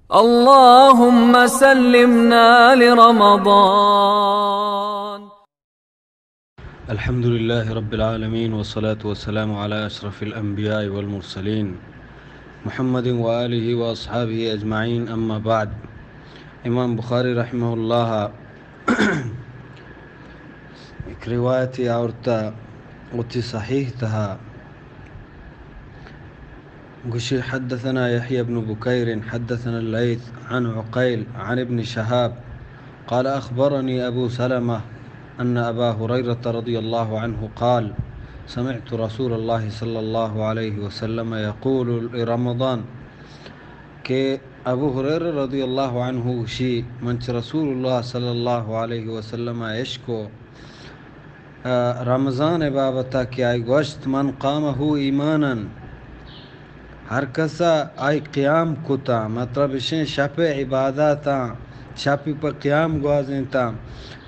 اللهم سلمنا لرمضان. الحمد لله رب العالمين، والصلاة والسلام على أشرف الأنبياء والمرسلين، محمد وآله وأصحابه أجمعين، أما بعد. امام بخاری رحمہ اللہ یک روایتے آورتا وتی صحیح تہا، گوشی: حدثنا يحيى بن بكير حدثنا الليث عن عقيل عن ابن شهاب قال: أخبرني أبو سلمة أن أبا هريرة رضي الله عنه قال: سمعت رسول الله صلى الله عليه وسلم يقول لرمضان. کہ ابو ہریرہ رضی اللہ عنہ گوشی، من چہ رسول اللہ صلی اللہ علیہ وسلم ءَ اشکو، آ، رمضان ءِ بابت ءَ کہ آئی گوشت: من قامہ ایمانا، ہر کس ءَ آئی قیام کتا، مطلب اشیں شپ ءِ عباداتاں، شپ ءَ پہ قیام گوازینتاں،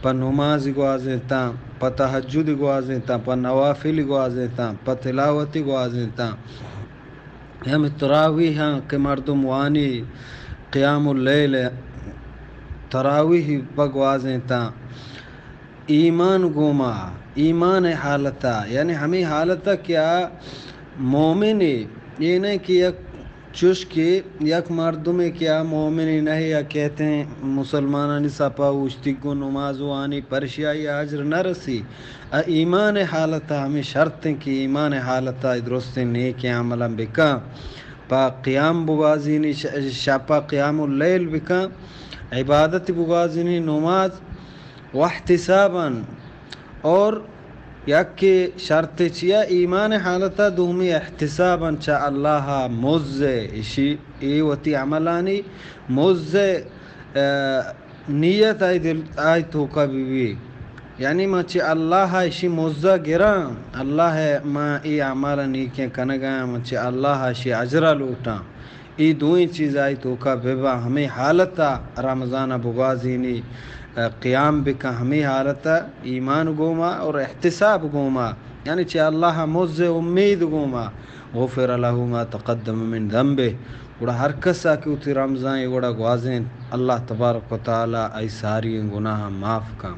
پہ نماز گوازینتاں، پہ تہجد گوازینتاں، پہ نوافل گوازینتاں، پہ تلاوت گوازینتاں، ہمے تراویحاں کہ مردم وانی، قیام اللیل، تراویح بگوازینتاں ایمان گوما، ایمان حالتا، یعنی ہمیں حالتا کہ آ مومن، اے نہ کہ یک چوش کہ یک مردمے کہ آ مومن نہ یا کہتے ہیں مسلمانانی سپا اوشتی گو نماز وانی پرشی آئی اجر نہ رسی۔ آ ایمان حالتا ہمیں شرط ہیں کہ ایمان حالتا درستیں نیکیں عملاں بکاں، پہ قیام بگوازینی، ش-، شپا قیام اللیل بکاں، عبادت بگوازینی، نماز، واحتسابا، اور یکے شرط چیا ایمان حالتا، دومی احتسابا چہ اللہ مز اشی، اے وتی عملانی مز، آ، نیت آئی دل، آئی توکا بی بی۔ یعنی ما چہ اللہ ءَ اشی مزہ گراں، اللہ ءَ ما اے اعمال نیکیں کنگا، ما چہ اللہ ءَ اشی اجرا لوٹاں۔ اے دوئیں چیز آئی توکا ببا، ہمیں حالتا رمضان بگوازینی، آ، قیام بکن، ہمیں حالتا ایمان گوما اور احتساب گوما، یعنی چہ اللہ ءَ مز امید گوما، غفر له ما تقدم من ذنبه، گڑا ہر کسا کہ وتی رمضان اے وڑا گوازین، اللہ تبارک و تعالی آئی ساری گناہ معاف کن۔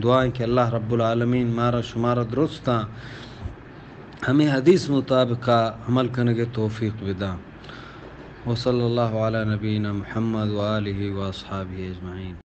دعا ایں کہ اللہ رب العالمین مارا شمارا درستاں ہمیں حدیث مطابقہ عمل کنگے توفیق بداں۔ وصلی اللہ علی نبینا محمد و آلہ و اصحابہ اجمعین۔